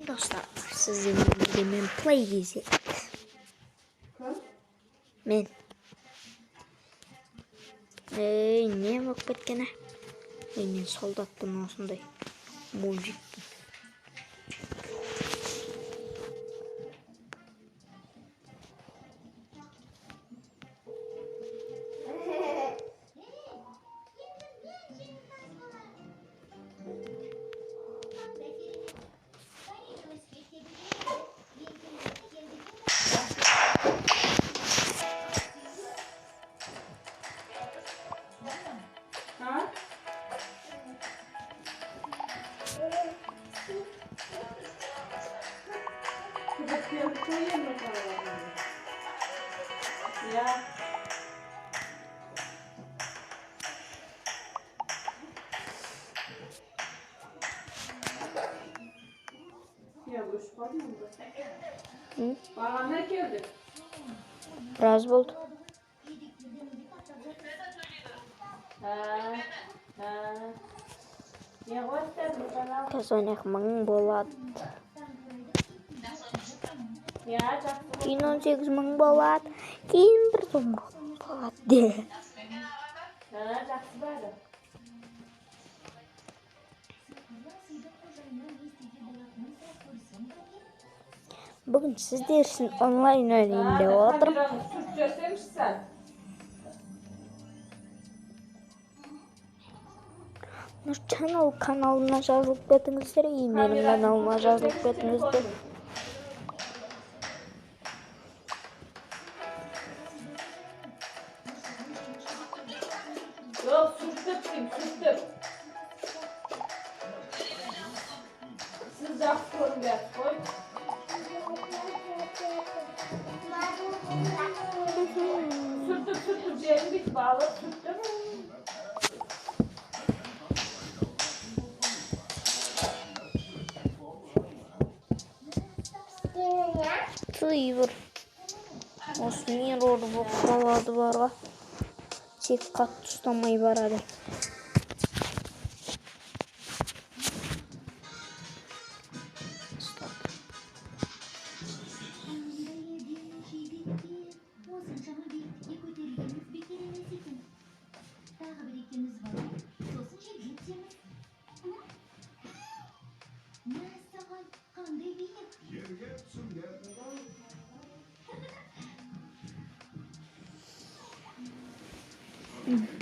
Достар, сіздермен бірге мен Play KZ. Кім? Мен. Ей, не болып кеткен, ә? Ей, мен солдатпын, осындай. Мужикпін. Ha? Koyayım mı paralarını? Ya. Ya bu iş var mı? Hı? Бағана келдік. Біраз болды. Ha, ha. Не қойсыздар канал? Қазір 12 мың болады. Я жақсы. Кейін 18 мың болады. Кейін бір зумрут болады. Ha, жақсы бәрі. Бүгін сіздер үшін онлайн ойнайын деп отырмын. Камераны сүртіп жіберсеңші сәл. Нұр Channel каналына жазылып кетіңіздер и менің каналыма жазылып кетіңіздер. Жоқ, сүртіп деймін, сүртіп. Сіз жақсы көрінбейсіз қой. Сүртіп, сүртіп жерін бүйтіп алып, сүртіп. Тый бір. Осы мирор болып қалады барға. Тек қатты ұстамай барады. Ұстады. Осыншама биіктікке көтерілгеніміз бекер емес екен. Тағы бір екеуміз болайық, сосын жерге түсеміз. Мәссаған, қандай биік!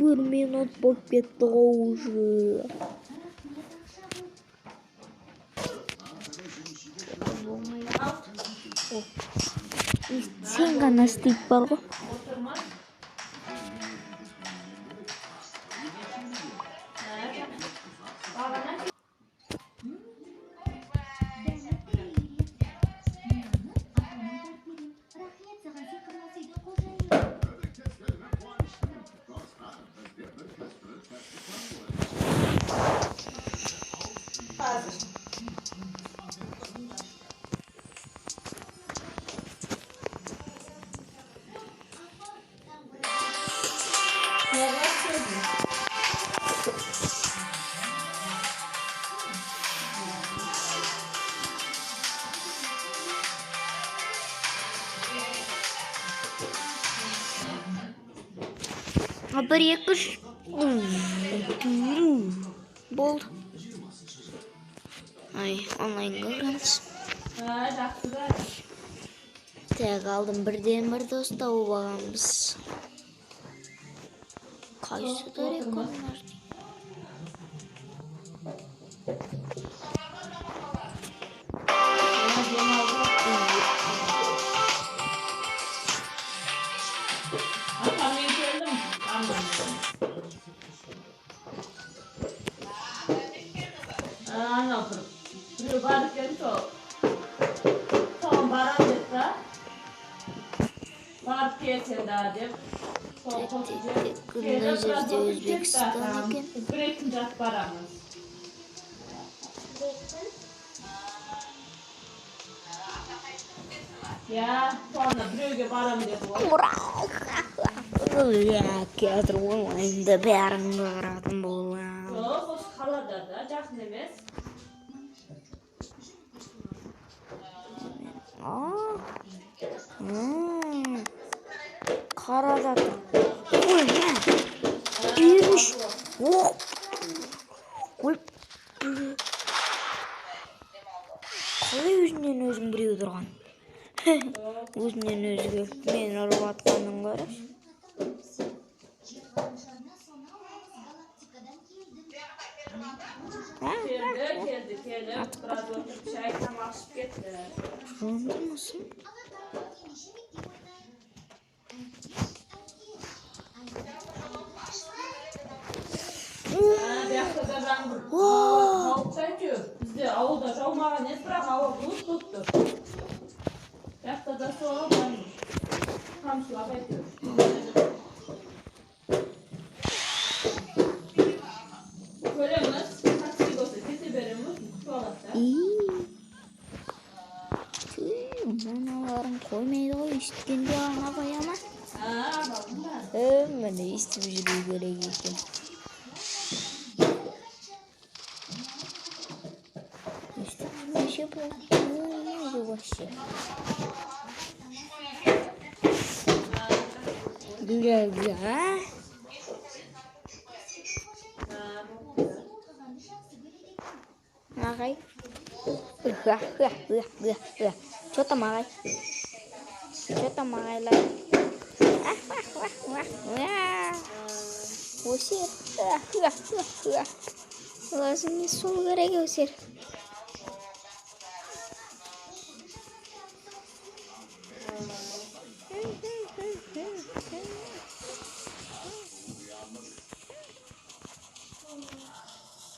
Бір минут болып кетті ғой уже. Рахмет, Ақшагүл. Болмайды. О. И сен ғана істейді бар ғой. Отырма. Ha, бағана Дәмі Мынаны апама апарып берейін. Рахмет саған, сиқырлас үйдің қожайыны. Қазір. Не қойсың? Бір, екі, үш. Болды. Ай, онлайнға кіреміз. Ha, жақсы бәрі. Так, алдым бірден бір дос тауып алғанбыз. Қайсы дракондар? Ha, демалды. Ата, мен келдім. Ана. Ана бір. Біреу бар екен сол. Соған барам деді да. Барып кел сен да деп. Сол Так, қосып так, жіберіп. так, мына Келіп, жерде біраз отырып кетті Өзбекстан атам. екен. Бір екі күн жатып барамыз. Иә, соны біреуге барам деді ғой. Ура! Қазір онлайнда бәрін қаратын боламын. Жоқ, осы қалада да, жақын емес. Қарада тұр. Ой, мә. Беріш. Ох. Ой. Қалай өзінен өзің біреу тұрған? Өзінен өзі келіп мені ұрып атқанын қарашы. Жер ғаламшарына сонау алыс галактикадан келдім. Келді, келді, келіп, біраз отырып шай тамақ ішіп кетті. Жонды мысың? Аватар, ендеше мектеп ойнайық. Әкеш, әкеш, әкеш. Бұяқта да жаңбыр жауып әйтеуір. Бізде ауылда жаумаған еді, бірақ ауа бұлт болып тұр. Бұяқта да сол жаңбыр. Тамшылап әйтеуір. Көреміз, такси болса кете береміз, күтіп алады да. Ии. Түй, мыналарың қоймайды ғой, өйсткенде ғана қоя ма? А, балдың бәрі. Міне өйстіп жүру керек екен. Өйстіп жүрмесе болмайды вообще. Гүлә гүлә. А, болыпты. Оқығанды жақсы көреді екен. Ағай. Че там, ағай? Че там, ағайлар? Өсер. Өзіңе сол керек, өсер.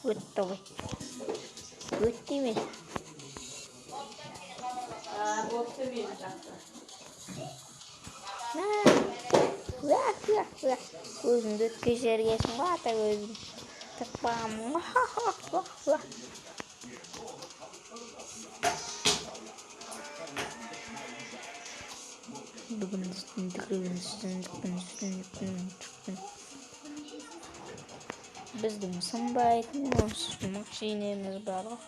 Өтті ғой. Өтті ме? А, болыпты мейлі, жақсы. Мә. Уа, уа, уа. Көзімді өткізіп жібергенсің ғой, ата көзім. Тықпағанмын ғой. Бүгін біздің сынбайтын осы машинеміз бар ғой.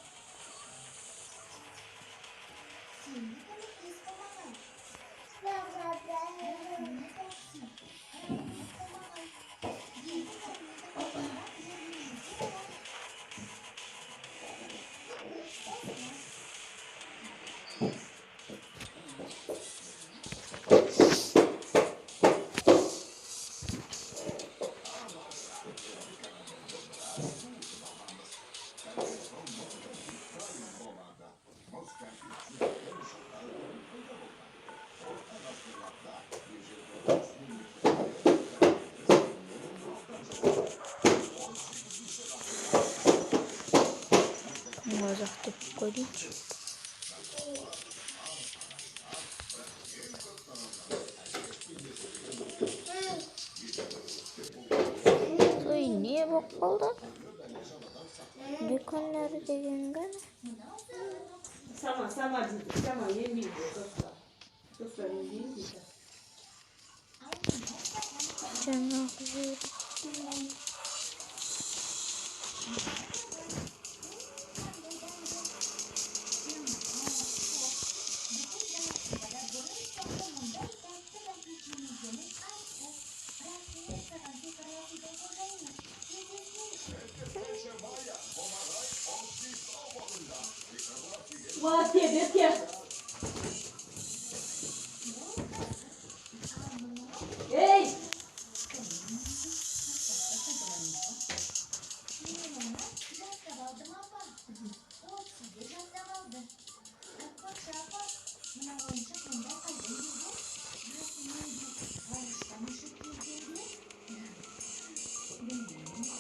Сен де көмектес маған. Рахмет, такси. Рахмет маған. Енді қоғамға жәрмеңкеге барайық. Осылай. Кім қазақ деп көрейінші. Ой, не болып қалды? Дүкендер деген кәні? Сама, сама дейді, сама емдейді, достар. Достар емдейді дейді. Жаңағы жер. Мұндай тәтті конфет жемегенін айтты. Рахмет саған, сиқырлы үйдің қожайыны. Кездескенше. Уа, те, бер, те. Ей! Мен оны жаттап алдым, апа. Ол сізді жаттап алды. Айтпақшы, апа, мына ойыншық мұнда қайдан келген? Расымен де ғарыштан ұшып келген бе? Білмеймін.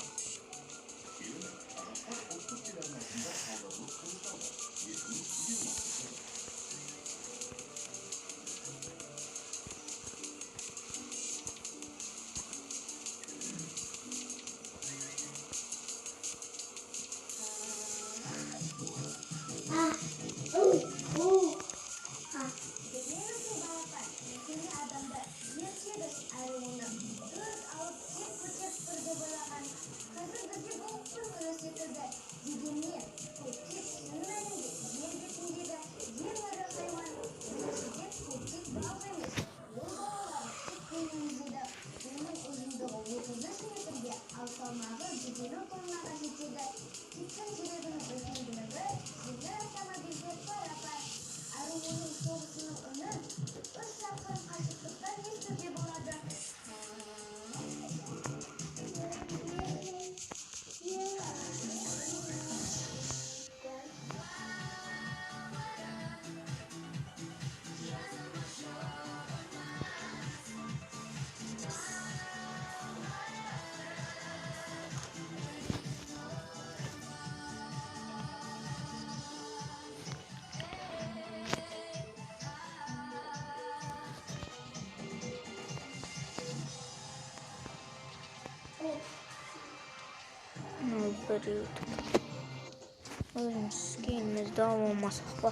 Достар, өйтіп өзіміз скинімізді ала алмасақ па?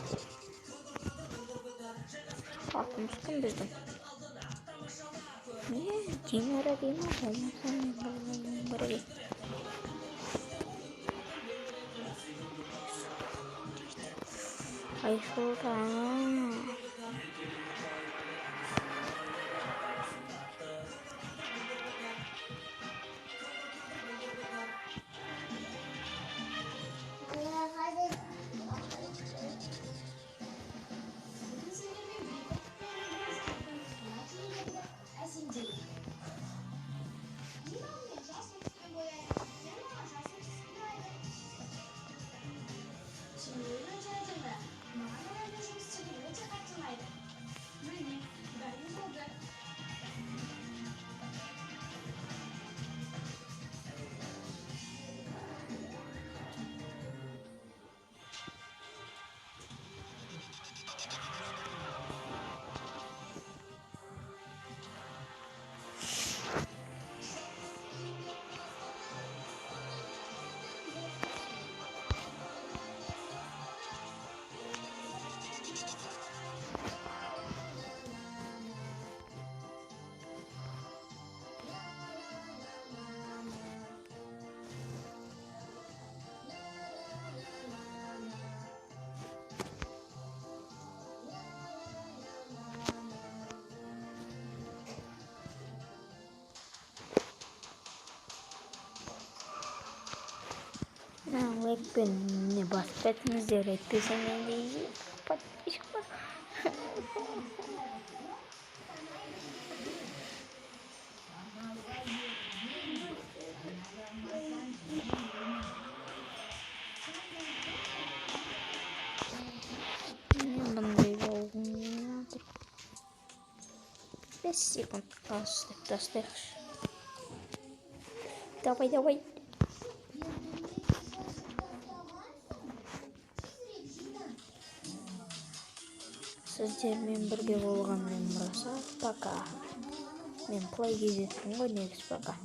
Атымыз кім біздің? Не, Динара дей ма? Болмаса мен қалай керек. Айсұлтан. Бүгін сендермен бірге әсемдейік. Ең алдымен жасыл түспен бояйық. Сен маған жасыл түс ұнайды. Түсіндіру өте әдемі. Маған олармен жұмыс істеген өте қатты ұнайды. Міне, дайын болды. Лайкпен не басып кетіңіздер, әйтпесе менде подписчик бар. Бұндай болғым жатыр. 5 секунд қалшы деп тастайықшы. Давай, давай. Сіздермен бірге болған мен Мұрасат. Пока. Мен Play кезеттім ғой негізі, пока.